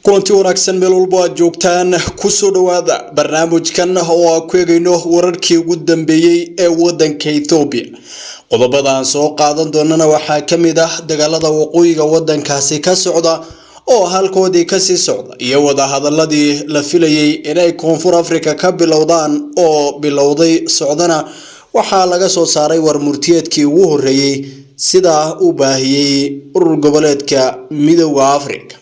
Kulanti wanaagsan meel walbo aad joogtaan, kusoo dhowaada barnaamijkan oo aan ku eegayno wararkii ugu dambeeyey ee wadanka Ethoobiya. Qodobada aan soo qaadan doonana waxaa ka mid ah dagaalada waqooyiga wadankaasi ka socda oo halkoodii kasii socda, iyo wadahadaladii la filayey inay Koonfur Africa ka bilowdaan oo bilowday socdana. Waxaa laga soo saaray war murtiyeedkii ugu horeeyey, sidaa u baahiyey urur goboleedka Midowda Africa.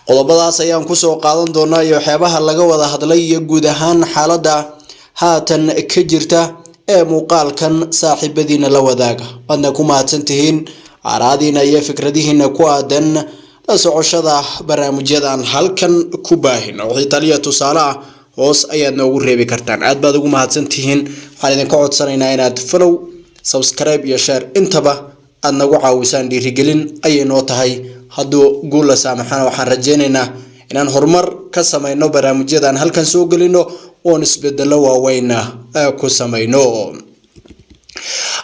Qodobadaas ayaan kusoo qaadan doonaa iyo waxyaabaha laga wada hadlay iyo guud ahaan xaaladda haatan ka jirta ee muuqaalkan saaxiibadiina la wadaaga. Waadna ku mahadsan tihiin aaraadiina iyo fikradihiina ku aadan la socoshada barnaamijyadan halkan ku baahino. Wixii taliya tusaale ah hoos ayaad noogu reebi kartaan. Aad baad ugu mahadsan tihiin. Waxaan idinka codsanaynaa inaad follow, subscribe iyo share intaba aad nagu caawisaan. Dhiirigelin ayay noo tahay. Hadduu guul la saamaxana, waxaan rajaynaynaa inaan horumar ka samayno barnaamijyadan halkan soo gelino, oon isbedelo waaweyna ku samayno.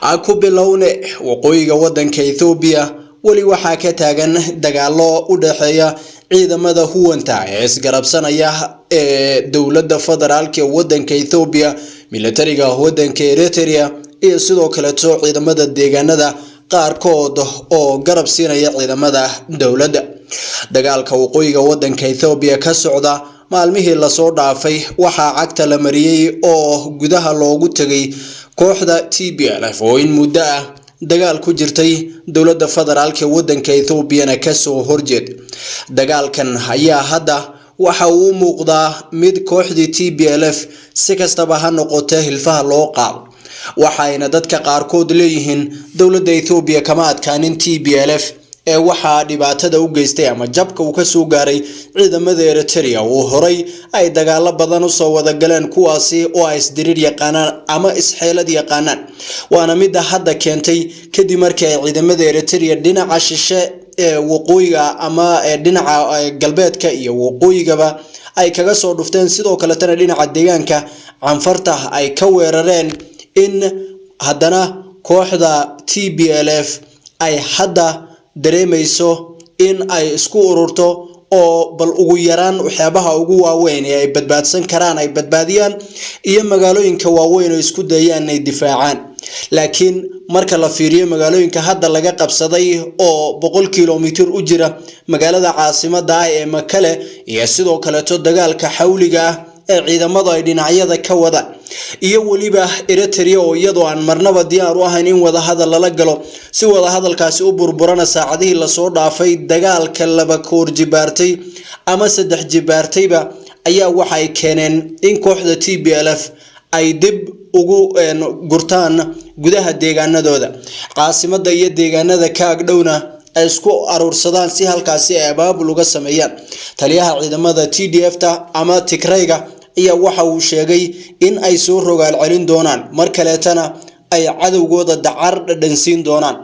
Aan ku bilowne, waqooyiga wadanka Ethoobiya weli waxaa ka taagan dagaalo u dhexeeya ciidamada huwanta ee isgarabsanaya ee dowladda federaalka ee wadanka Ethoobiya, militariga wadanka Eritrea iyo sidoo kaleeto ciidamada deegaanada qaarkood oo garab siinaya ciidamada dowladda. Dagaalka waqooyiga wadanka Ethoobiya ka socda maalmihii lasoo dhaafay waxaa cagta la mariyey oo gudaha loogu tegay kooxda TPLF oo in muddo ah dagaal ku jirtay, dowladda federaalka ee wadanka Ethoobiyana kasoo horjeed. Dagaalkan ayaa hadda waxa uu u muuqdaa mid kooxdii TPLF si kastaba ha noqotee hilfaha loo qaado, waxayna dadka qaarkood leeyihiin dowladda Ethoobiya kama adkaanin TPLF ee waxaa dhibaatada u geystay ama jabka uu kasoo gaaray ciidamada Eritrea oo horay ay dagaalo badan usoo wada galeen, kuwaasi oo ay isdiriir yaqaanaan ama isxeelad yaqaanaan. Waana midda hadda keentay, kadib markii ay ciidamada Eritrea dhinaca shishe ee waqooyiga ama dhinaca galbeedka iyo waqooyigaba ay kaga soo dhufteen, sidoo kaletana dhinaca deegaanka Canfarta ay ka weerareen, in haddana kooxda TPLF ay hadda dareemayso in ay isku ururto oo bal ugu yaraan waxyaabaha ugu waaweyn ee ay badbaadsan karaan ay badbaadiyaan, iyo magaalooyinka waaweyn oo isku dayaan inay difaacaan. Laakiin marka la fiiriyo magaalooyinka hadda laga qabsaday oo 100 kilomitir u jira magaalada caasimada ah ee Makale, iyo sidoo kaleeto dagaalka xawliga ah ee ciidamadu ay dhinacyada ka wadaan, iyo weliba Eritrea oo iyadoo aan marnaba diyaar u ahayn in wadahadal lala galo, si wadahadalkaasi u burburana saacadihii lasoo dhaafay dagaalka laba koor jibaartay ama saddex jibaartayba, ayaa waxay keeneen in kooxda TPLF ay dib ugu gurtaan gudaha deegaanadooda, caasimada iyo deegaanada ka agdhowna ay isku aruursadaan si halkaasi ay abaabul uga sameeyaan. Taliyaha ciidamada TDF ta ama Tigrayga ayaa waxa uu sheegay in ay soo rogaal celin doonaan, mar kaleetana ay cadowgooda dacar dhadhansiin doonaan,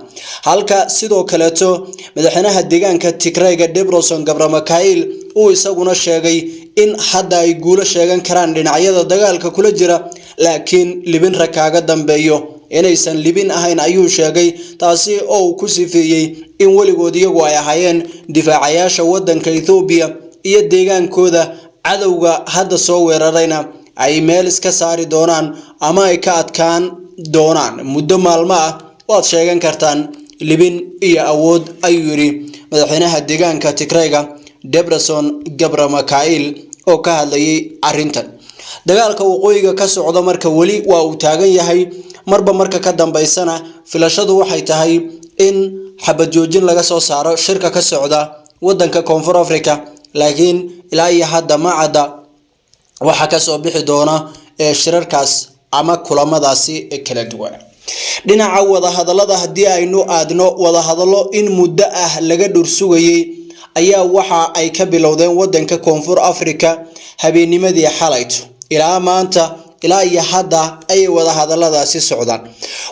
halka sidoo kaleeto madaxweynaha deegaanka Tigrayga Debretsion Gebremichael uu isaguna sheegay in hadda ay guulo sheegan karaan dhinacyada dagaalka kula jira, laakiin libin rag kaaga dambeeyo inaysan libin ahayn ayuu sheegay, taasi oo uu ku sifeeyey in weligood iyagu ay ahaayeen difaacayaasha wadanka Ethoobiya iyo deegaankooda, cadowga hadda soo weerarayna ay meel iska saari doonaan ama ay ka adkaan doonaan. Muddo maalmo ah waad sheegan kartaan libin iyo awood, ayuu yidhi madaxweynaha deegaanka Tigrayga Debretsion Gebremichael oo ka hadlayay arrintan. Dagaalka waqooyiga ka socda marka weli waa uu taagan yahay. Marba marka ka dambeysana filashadu waxay tahay in xabad joojin laga soo saaro shirka ka socda wadanka Koonfur Africa, laakiin ilaa iyo hadda ma cadda waxaa kasoo bixi doona ee shirarkaas ama kulamadaasi kala duwan. Dhinaca wadahadalada haddii aynu aadno, wadahadallo in muddo ah laga dhursugayay ayaa waxa ay ka bilowdeen wadanka Koonfur Africa habeennimadii xalayto. Ilaa maanta, ilaa iyo hadda ayay wadahadaladaasi socdaan.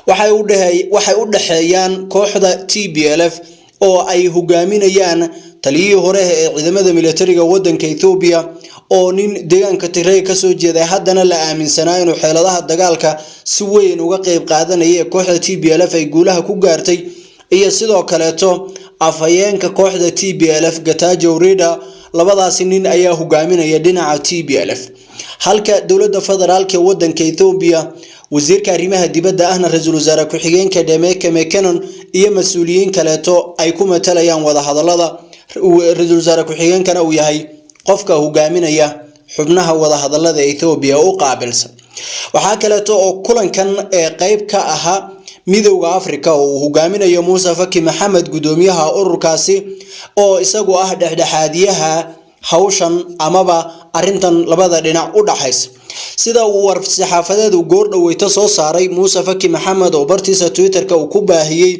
Waxay u dhexeeyaan kooxda TPLF oo ay hogaaminayaan taliyihii hore ee ciidamada militariga wadanka Ethoobiya, oo nin deegaanka Tigray kasoo jeeday, haddana la aaminsanaa inuu xeeladaha dagaalka si weyn uga qeyb qaadanaya ee kooxda TPLF ay guulaha ku gaartay, iyo sidoo kaleeto Afhayeenka kooxda TPLF Getachew Reda. Labadaasi nin ayaa hogaaminaya dhinaca TPLF, halka dowladda federaalka ee wadanka Ethiopia wasiirka arrimaha dibadda ahna ra-iisul wasaare ku-xigeenka Demeke Mekonnen iyo mas-uuliyiin kaleeto ay ku matalayaan wadahadalada. Ra-iisul wasaare ku-xigeenkana uu yahay qofka hogaaminaya xubnaha wadahadalada Ethiopia u qaabilsan. Waxaa kaleeto oo kulankan ee qeyb ka ahaa Midowda Africa oo uu hogaaminayo Muuse Faki Maxamed, gudoomiyaha ururkaasi, oo isagu ah dhexdhexaadiyaha hawshan amaba arintan labada dhinac u dhaxaysa. Sida uu war-saxaafadeed uu goordhoweyto soo saaray Muuse Faki Maxamed oo bartiisa Twitter-ka uu ku baahiyey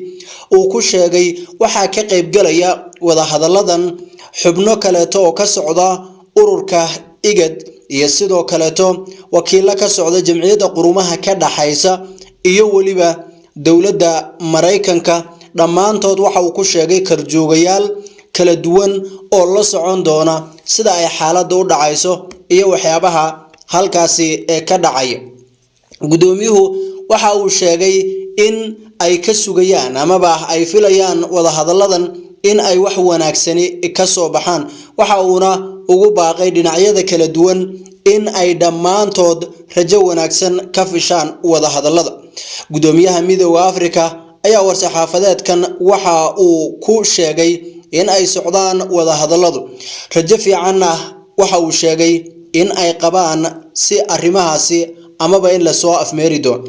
uu ku sheegay, waxaa ka qaybgalaya wadahadalladan xubno kaleeto oo ka socda ururka IGAD iyo sidoo kaleeto wakiilo ka socda Jamciyadda Qurumaha ka dhaxaysa iyo weliba dowladda Maraykanka. Dhammaantood waxa uu ku sheegay karjoogayaal kala duwan oo la socon doona sida ay xaaladda u dhacayso iyo waxyaabaha halkaasi ee ka dhacaya. Gudoomiyuhu waxa uu sheegay in ay ka sugayaan amaba ay filayaan wadahadalladan in ay wax wanaagsani ka soo baxaan. Waxa uuna ugu baaqay dhinacyada kala duwan in ay dhammaantood rajo wanaagsan ka fishaan wadahadallada. Gudoomiyaha Midowda Afrika ayaa war-saxaafadeedkan waxa uu ku sheegay in ay socdaan wadahadalladu, rajo fiicanna waxa uu sheegay in ay qabaan si arrimahaasi amaba in lasoo afmeeri doono.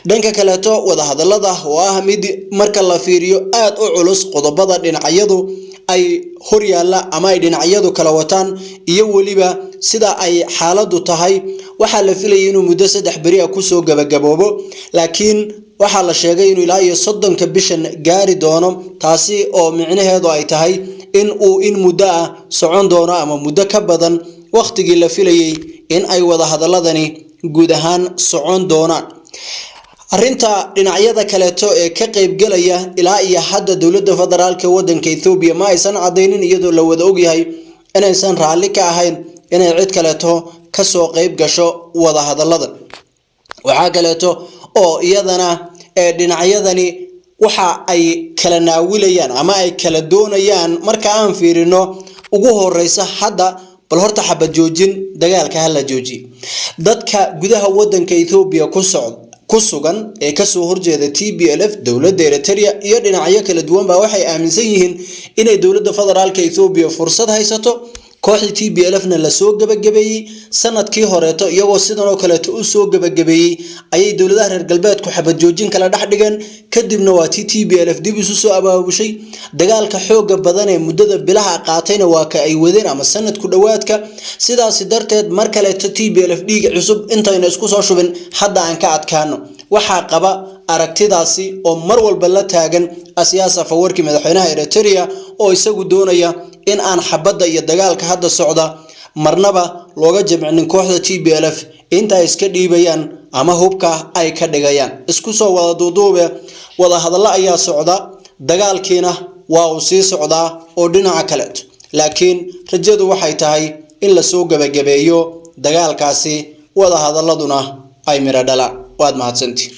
Dhanka kaleeto, wadahadallada oo ah mid marka la fiiriyo aad u culus, qodobada dhinacyadu ay horyaalla ama ay dhinacyadu kala wataan iyo weliba sida ay xaaladdu tahay, waxaa la filayay inuu muddo 3 beri ah kusoo gabagaboobo, laakiin waxaa la sheegay inuu ilaa iyo 30-ka bishan gaari doono, taasi oo micnaheedu ay tahay in uu in muddo ah socon doono ama muddo ka badan wakhtigii la filayay in ay wadahadaladani guud ahaan socon doonaan. Arrinta dhinacyada kaleeto ee ka qaybgalaya ilaa iyo hadda dowladda federaalka wadanka Ethiopia ma aysan cadaynin, iyadoo la wada ogyahay inaysan raalli ka ahayn inay cid kaleeto kasoo qayb gasho wadahadaladan. Waxaa kaleeto oo iyadana ee dhinacyadani waxa ay kala naawilayaan ama ay kala doonayaan marka aan fiirino, ugu horeysa hadda bal horta xabad joojin, dagaalka hala joojiye. Dadka gudaha wadanka Ethiopia ku socda ku sugan ee kasoo horjeeda TPLF, dowladda Eritrea iyo dhinacyo kala duwan baa waxay aaminsan yihiin inay dowladda federaalka Ethiopia fursad haysato, kooxdii TPLF-na lasoo gabagabeeyey sanadkii horeeto. Iyagoo sidan oo kaleeto u soo gabagabeeyey ayay dowladaha reer galbeedku xabad joojin kala dhex dhigeen. Kadibna waa tii TPLF dib isu soo abaabushay. Dagaalka xooga badan ee muddada bilaha qaatayna waa ka ay wadeen ama sanadku dhowaadka. Sidaasi darteed mar kaleeto TPLF dhiig cusub intayna isku soo shubin hadda aan ka adkaano, waxaa qaba aragtidaasi oo mar walba la taagan Asiyaas Afawarki, madaxweynaha Eritrea, oo isagu doonaya in aan xabadda iyo dagaalka hadda socda marnaba looga jabcinin kooxda TPLF inta ay iska dhiibayaan ama hubka ay ka dhigayaan. Isku soo wada duuduube, wada hadallo ayaa socda, dagaalkiina waa uu sii socdaa oo dhinaca kaleeto, laakiin rajadu waxay tahay in lasoo gabagabeeyo dagaalkaasi, wada hadaladuna ay midho dhalaan. Waad mahadsantii.